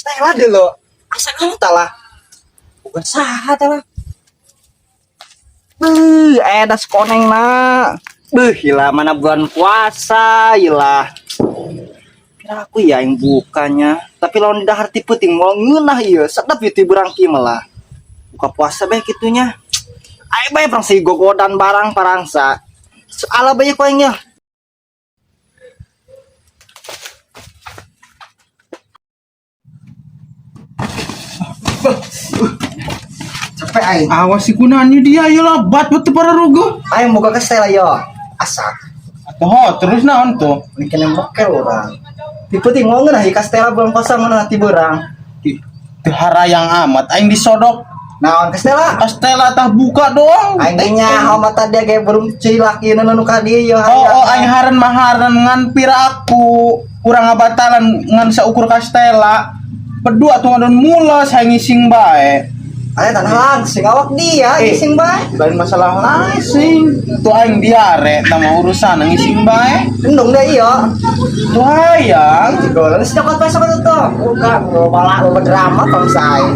Kastela dulu. Asa kamu talah. Bukan saha talah. Beuh, edas koneng na. Beuh, gila mana bulan puasa, gila. Kira aku ya yang bukanya. Tapi lawan di dahar ti peuting mau ngeunah ieu, sedap ieu ti berang ki malah. Buka puasa bae kitunya. Ayo bae perang si gogodan barang parangsa. Ala bae ku aing ya. Capek aing. Awas si kunannya dia ya lah bat betul para rugo. Aing buka kastela yo. Asak. Oh, terus naon tuh? Ini kena mokel orang. Ti peuting mau ngeunah ieu kastela bulan puasa ngeunah ti beurang. Ih, teu harayang amat aing disodok. Naon kastela? Kastela tah buka doang. Aing teh nyaho mata dia kayak belum cilak ieu nu ka dieu yo. Oh, aing haren maharen ngan pira aku urang ngabatalan ngan saukur kastela. Pedua tuh ngadon mules aing ngising bae. Aya tanah langsing awak dia Eh. ngising bae. Lain masalah langsing. Tuh aing diare tama urusan ngising bae. Endung deh iya. Tuh hayang. Golan nyokot bae sok tuh. Buka malah lo drama bangsa aing.